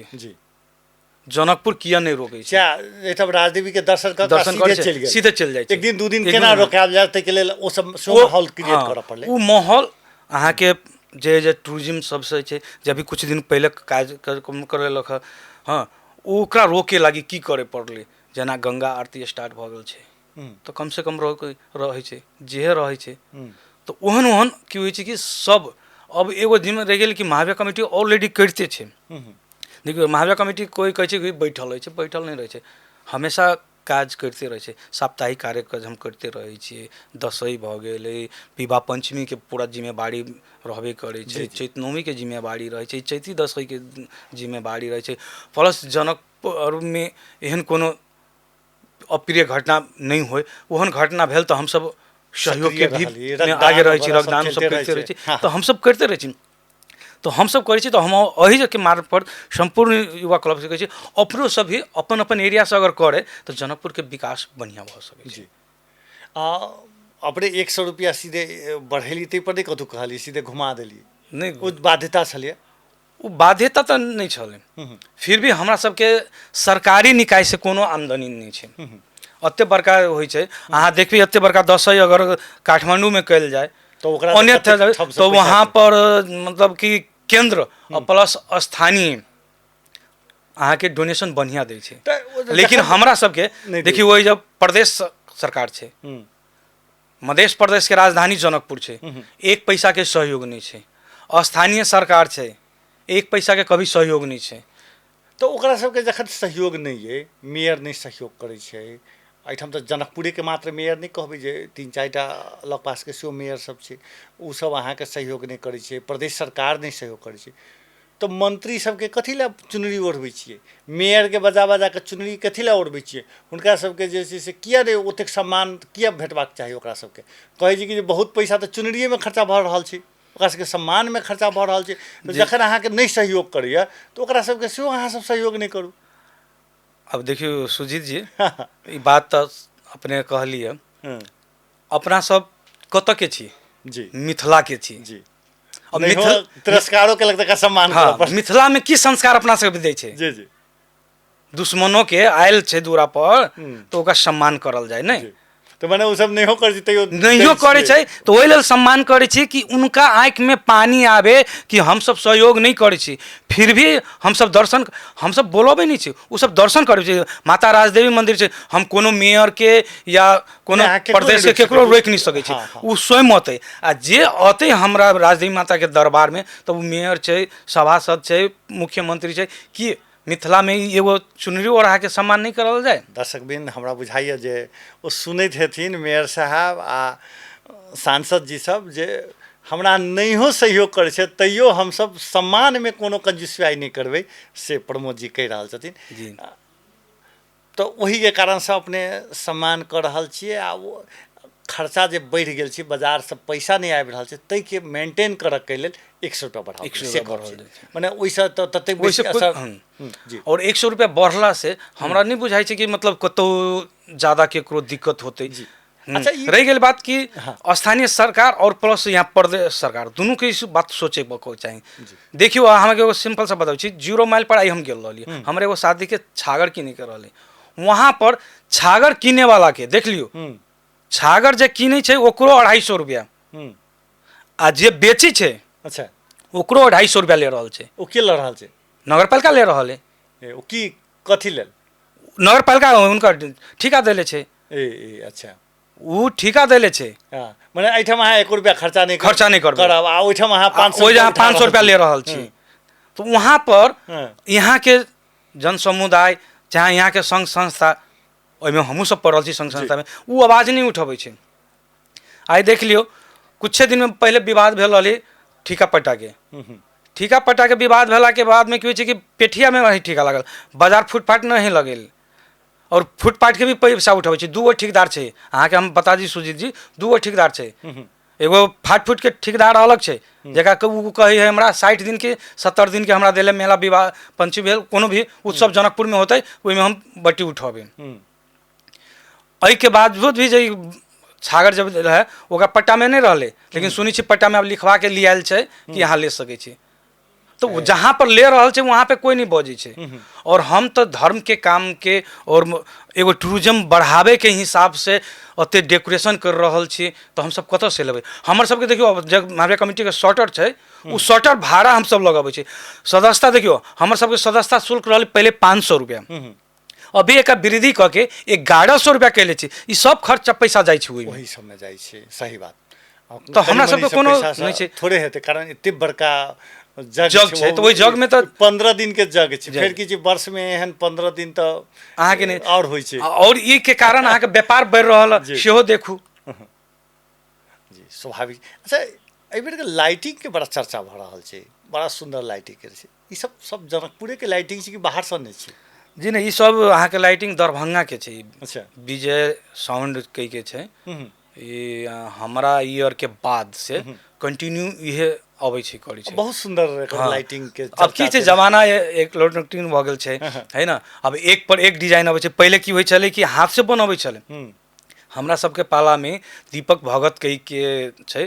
जनकपुर किया नहि रोकै छै। एहिठाम राजदेवी के दर्शन कऽ दर्शन सीधे करै छै, चलि गेल, सीधे चलि जाइ छै। एक दिन दू दिन एक केना दिन- रोकायल जाय ताहिके लेल ओ सब सेहो माहौल क्रिएट करऽ पड़लै। ओ माहौल अहाँके जे जे टूरिज्म सबसँ छै, जे अभी कुछ दिन पहिले काज करेलक हँ, हँ, ओकरा रोके लागि की करे पड़लै, जेना गंगा आरती स्टार्ट भऽ गेल छै तऽ कमसँ कम रहै छै जेहे रहै छै। तऽ ओहन ओहन की होइ छै कि सब अब एगो जिम्मे रहि गेल कि महावीर कमिटी ऑलरेडी करिते छै। देखियौ, महावीर कमिटी कोइ कहै छै कि बैठल रहै छै, बैठल नहि रहै छै, हमेशा काज करिते रहै छै। साप्ताहिक कार्यक्रम करिते रहै छियै, दसैँ भऽ गेलै, विवाह पञ्चमीके पूरा जिम्मेवारी रहबे करै छै, चैतनवमीके जिम्मेवारी रहै छै, चैती दसैँके जिम्मेवारी रहै छै। प्लस जनकपुरमे एहन कोनो अप्रिय घटना नहि होइ, ओहन घटना भेल तऽ हमसब सहयोगके सक्रिय भी रहलियै, मे रक्तदान आगे रहै छी, वगैरह सब रक्तदान सब चलिते रहै करिते रहै छै। छी। तऽ हमसब करिते रहै छी, तऽ हमसब करै छी। तऽ हम एहि के मार्फत सम्पूर्ण युवा क्लब से कहै छी, अपनो सब भी अपन अपन एरियासँ अगर करै तऽ जनकपुरके विकास बढ़िआँ भऽ सकै छै। जी, आ अपने 100 रुपैआ सीधे बढ़ेली ताहि पर नहि कतहु कहलियै, सीधे घुमा देलियै? नहि, ओ बाध्यता छलैए? ओ बाध्यता तऽ नहि छलै, फिर भी हमरा सबके सरकारी निकायसँ कोनो आमदनी नहि छै। एते बड़का होइ छै, अहाँ देखबै एते बड़का दसैँ अगर काठमाण्डूमे कयल जाय तऽ ओकरा तऽ अन्यथा कतेक ठामसँ तऽ पैसा वहाँ पर मतलब कि केन्द्र आ प्लस स्थानीय अहाँके डोनेशन बढ़िआँ दै छै, तऽ ओ जे लेकिन जखन हमरा सबके नहि दै। देखियौ, ओहि जब प्रदेश सरकार छै, मध्य प्रदेशके राजधानी जनकपुर छै, एक पैसाके सहयोग नहि छै। स्थानीय सरकार छै, एक पैसाके कभी सहयोग नहि छै। तऽ ओकरा सबके जखन सहयोग नहि अइ, मेयर नहि सहयोग करै छै एहिठाम, तऽ जनकपुरेके मात्र मेयर नहि कहबै, जे 3-4 टा लगपासके सेहो मेयर सब छै, ओसब अहाँके सहयोग नहि करै छै, प्रदेश सरकार नहि सहयोग करै छै, तऽ मंत्री सबके कथी लए चुनरी ओढ़बै छियै? मेयरके बजा बजा कऽ चुनरी कथी लए ओढ़बै छियै? हुनका सबके जे छै से किया नहि ओतेक सम्मान किया भेटबाक चाही ओकरा सबके? कहै छै कि जे बहुत पैसा तऽ चुनरिएमे खर्चा भऽ रहल छै, ओकरा सबके सम्मानमे खर्चा भऽ रहल छै। तऽ जखन अहाँके नहि सहयोग करैए तऽ ओकरा सबके सेहो अहाँ सब सहयोग नहि करू। अब देखियौ सुजीत जी, ई बात तऽ अपने कहलियै, अपना सब कतऽ के छी? जी, मिथिला के छी। जी, अब नहीं मिथिला हो, तिरस्कारो केलक तकर सम्मान करऽ हँ, पड़त। मिथिलामे की संस्कार अपना सबके दै छै? जी जी। दुश्मनो के आयल छै दूरा पर तऽ ओकरा सम्मान करल जाय, नहि? जी। तऽ मने ओ सब नहियो करै छै तैयो नहियो करै छै तऽ ओहि लेल सम्मान करै छी कि हुनका आँखिमे पानि आबे कि हमसब सहयोग नहि करै छी, फिर भी हमसब दर्शन, हमसब बोलबै नहि छी, ओ सब दर्शन करै छी। माता राजदेवी मन्दिर छै, हम कोनो मेयरके या कोनो प्रदेशके केकरो रोकि नहि सकै छी, ओ स्वयं अतै, आ जे अतै हमरा राजदेवी माताके दरबारमे तऽ ओ मेयर छै, सभासद छै, मुख्यमंत्री छै, कि मिथिलामे ई एगो चुनरी ओढ़ाके सम्मान नहि करल जाय। दर्शकवृन्द, हमरा बुझाइए जे ओ सुनैत हेथिन मेयर साहब आ सांसद जी सब जे हमरा नहियो सहयोग करै छै तैयो हमसब सम्मानमे कोनो कंजूसियाई नहि करबै, से प्रमोद जी कहि रहल छथिन जी। तऽ ओहिके कारणसँ अपने सम्मान कऽ रहल छियै। आ ओ खर्चा जे बढ़ि गेल छै, बाजारसँ पैसा नहि आबि रहल छै, ताहिके मेंटेन करऽके लेल 100 रुपया बढ़ाओल 100 से रुपया बढ़ाओल छै, मने ओहिसँ तऽ ततेक ओहिसँ बेसी असर जी। आओर 100 रुपया बढ़लासँ हमरा नहि बुझाइ छै कि मतलब कतहु ज्यादा केकरो दिक्कत होतै जी। अच्छा, रहि गेल बात कि स्थानीय सरकार और प्लस यहाँ प्रदेश सरकार दुनूके ई बात सोचे के चाही। देखियौ, अहाँके एगो सिंपल सा बताबै छी, 0 माइल पर आइ हम गेल रहलियै, हमर एगो शादीके छागर किने के रहलै, वहाँ पर छागर किने वाला के देख लियौ, छागर जे किनै छै ओकरो 250 रुपया, आ जे बेची छै ओकरो 250 रुपया ले रहल छै। ओ के लऽ रहल छै? नगरपालिका ले रहल है। ओ की कथी लेल? नगरपालिका हुनकर ठिका देले छै। ए ए अच्छा, ओ ठिका देले छै। हँ, मने एहिठाम अहाँ 1 रुपया खर्चा नहि खर्चा नहि करबै। करब, आ ओहिठाम अहाँ 500 ओहि रुपया 500 रुपया ले रहल छी। तऽ वहाँ पर यहाँ के जन समुदाय चाहे यहाँ के संघ संस्था, ओहिमे हमहूँ सब पढ़ल छी संघ संस्थामे, ओ आवाज नहि उठबै छै। आइ देख लियौ, कुछे दिनमे पहिले विवाद भेल रहलै ठिका पट्टाके। ठिका पट्टाके विवाद भेलाके बादमे की होइ छै कि पेठियामे वही ठिका लागल, बाजार फुटपाथ नहि लगेल, और फुटपाथके भी पैसा उठबै छै। 2 गो ठेकेदार छै, अहाँके हम बता दी सुजीत जी, 2 गो ठेकेदार छै। एगो फाट फूटके ठेकेदार अलग छै, जकरा के ओ कहै है हमरा 60 दिनके 70 दिनके हमरा देले मेला विवाह पंचमी भेल कोनो भी उत्सव जनकपुरमे होतै ओहिमे हम बट्टी उठेबै। एहिके बावजूद भी जे छागर जब रहै ओकरा पट्टामे नहि रहलै, लेकिन सुनै छी पट्टामे आब लिखवाके लियाएल छै कि अहाँ ले सकै छी। तऽ जहाँ पर ले रहल छै वहाँ पे कोइ नहि बजै छै। और हम तऽ धर्मके कामके और एगो टूरिज्म बढ़ाबैके हिसाबसँ ओते डेकोरेशन कर रहल छी, तऽ हमसब कतऽसँ लेबै? हमर सबके देखियौ, जब महावीर कमिटीके शटर छै, ओ शटर भाड़ा हमसब लगबै छी। सदस्यता देखियौ, हमर सबके सदस्यता शुल्क रहलै पहिले 500 रुपया, अभी एक वृद्धि कऽ के 1100 रुपया कैले छी। ई सब खर्चा पैसा जाइ छै ओहि सबमे जाइ छै। सही बात। तऽ हमरा सबके कोनो नहि छै, थोड़े हेतै, कारण एते बड़का जग छै, तऽ ओहि जगमे तऽ 15 दिन के जग छै, फेर की छै वर्षमे एहन 15 दिन तऽ अहाँके नहि आओर होइ छै। आओर ई के कारण अहाँके व्यापार बढ़ि रहल सेहो देखू जी, स्वाभाविक। अच्छा, एहि बेरके लाइटिंगके बड़ा चर्चा भऽ रहल छै, बड़ा सुन्दर लाइटिंग के छै। ई सब सब जनकपुरेके लाइटिंग छै कि बाहरसँ नहि छै? जी नहि, ई सब अहाँके लाइटिंग दरभंगाके छै। अच्छा, विजय साउंड कहिके छै। ई हमरा ईयरके बाद से कंटिन्यू इहे अबै छै, करै छै। बहुत सुन्दर लाइटिंग के। अब की छै, जमाना एक इलेक्ट्रॉनिक भऽ गेल छै, है ना? अब एक पर एक डिजाइन अबै छै। पहिले की होइ छलै कि हाथ से बनबै छलै। हमरा सबके पालामे दीपक भगत कहिके छै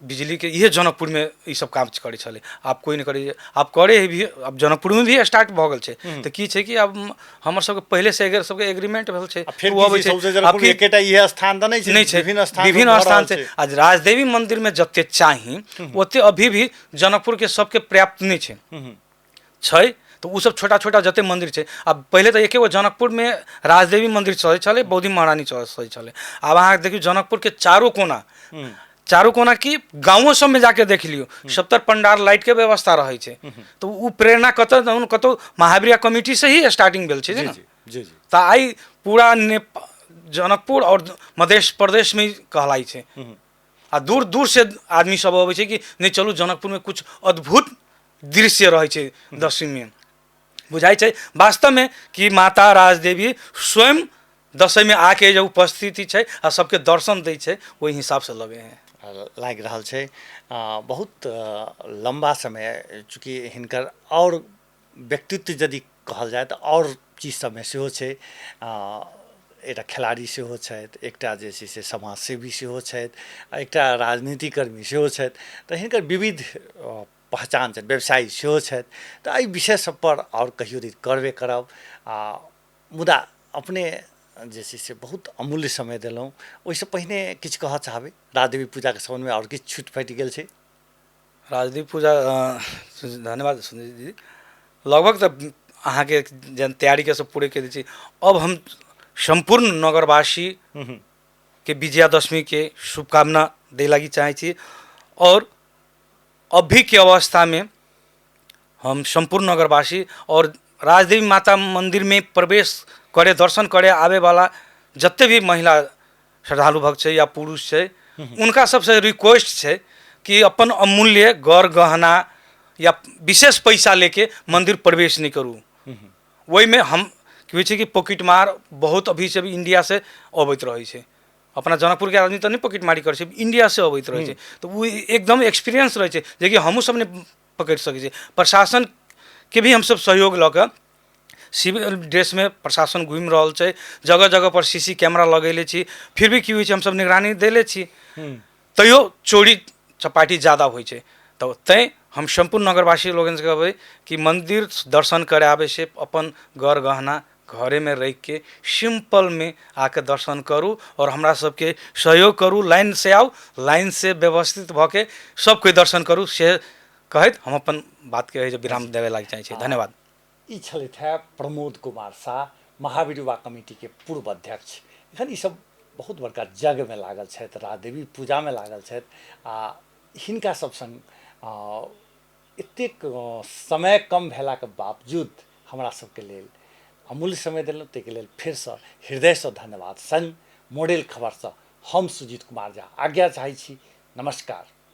बिजलीके, इहे जनकपुरमे ई सब काम करै छलै। आब कोइ नहि करै छै, आब करे भी, आब जनकपुरमे भी स्टार्ट भऽ गेल छै। तऽ की छै कि आब हमर सबके पहिलेसँ एकर सबके एग्रीमेंट भेल छै, फेर ओ अबै छै। एकेटा इहे स्थान तऽ नहि छै? नहि छै, विभिन्न स्थान छै। आ राजदेवी मन्दिरमे जते चाही ओते अभी भी जनकपुरके सबके पर्याप्त नहि छै। छै तऽ ओ सब छोटा छोटा जते मन्दिर छै। आब पहिले तऽ एके गो जनकपुरमे राजदेवी मन्दिर चलै छलै, बौद्धि महारानी चलै छलै। आब अहाँ देखियौ जनकपुरके चारू कोना, चारू कोना की गाँवो सबमे जाके देख लियौ, सभतर पंडाल लाइटके व्यवस्था रहै छै। तऽ ओ प्रेरणा कतऽ कतौ महावीर कमिटीसँ ही स्टार्टिंग भेल छै ने जी। तऽ आइ पूरा जनकपुर आओर मध्य प्रदेशमे कहलाइ छै, आ दूर दूर से आदमी सब अबै छै कि नहि चलू जनकपुरमे कुछ अद्भुत दृश्य रहै छै। दशमीमे बुझाइ छै वास्तवमे कि माता राजदेवी स्वयं दशमीमे आके जे उपस्थिति छै आ सबके दर्शन दै छै, ओहि हिसाबसँ लगै है लागि रहल छै। बहुत लम्बा समय चूँकि हिनकर आओर व्यक्तित्व यदि कहल जाय तऽ आओर चीज सबमे सेहो छै। एकटा खेलाड़ी सेहो छथि, एकटा जे छै से समाजसेवी सेहो छथि, आ एकटा राजनीतिकर्मी सेहो छथि। तऽ हिनकर विविध पहचान छनि, व्यवसायी सेहो छथि। तऽ एहि विषय सबपर आओर कहियो दिन करबे करब। आ मुदा अपने जे छै से बहुत अमूल्य समय देलहुँ। ओहिसँ पहिने किछु कहऽ चाहबै राजदेवी पूजाके सम्बन्धमे? आओर किछु छूटि फाटि गेल छै? राजदेवी पूजा, धन्यवाद सुनील जी। लगभग तऽ अहाँके जन तैयारीके सब पूरे कऽ दै छी। अब हम सम्पूर्ण नगरवासी के विजयादशमीके शुभकामना दै लागि चाहै छी और अभीके अवस्थामे हम सम्पूर्ण नगरवासी और राजदेवी माता मन्दिरमे प्रवेश करे, दर्शन करे आबेवाला जते भी महिला श्रद्धालु भक्त छै या पुरुष छै, उनका सबसे रिक्वेस्ट छै कि अपन अमूल्य गर गहना या विशेष पैसा लेके मन्दिर प्रवेश नहि करू। ओहिमे हम की होइ छै कि पॉकेट मार बहुत अभी से भी इंडिया से अबैत रहै छै। अपना जनकपुरके आदमी तऽ नहि पॉकेट मारी करै छै, इंडिया से अबैत रहै छै, तऽ ओ एकदम एक्सपीरियंस रहै छै, जेकि हमहूँ सब नहि पकड़ि सकै छी। प्रशासनके भी हमसब सहयोग लऽ कऽ, सिविल ड्रेसमे प्रशासन घुमि रहल छै, जगह जगह पर सीसी कैमरा लगेले छी, फिर भी की होइ छै, हमसब निगरानी देले छी, तैयो चोरी चपाटी ज्यादा होइ छै। तऽ तैँ हम सम्पूर्ण नगरवासी लोगनसँ कहबै कि मन्दिर दर्शन करे आबै से अपन गर गहना घरेमे राखिके सिम्पलमे आके दर्शन करू आओर हमरा सबके सहयोग करू। लाइनसँ आउ, लाइनसँ व्यवस्थित भऽ के सब कोइ दर्शन करू, से कहैत हम अपन बातके जे विराम देबै लागि चाहै छी। धन्यवाद। ई छलथि हे प्रमोद कुमार साह, महावीर युवा कमिटीके पूर्व अध्यक्ष। एखन ईसब बहुत बड़का यज्ञमे लागल छथि, राजदेवी पूजामे लागल छथि आ हिनका सब सङ्ग एतेक समय कम भेलाके बावजूद हमरा सबके लेल अमूल्य समय देलहुँ, ताहिके लेल फेरसँ हृदयसँ धन्यवाद। सङ्ग मॉडल खबरसँ हम सुजीत कुमार झा आज्ञा चाहै छी। नमस्कार।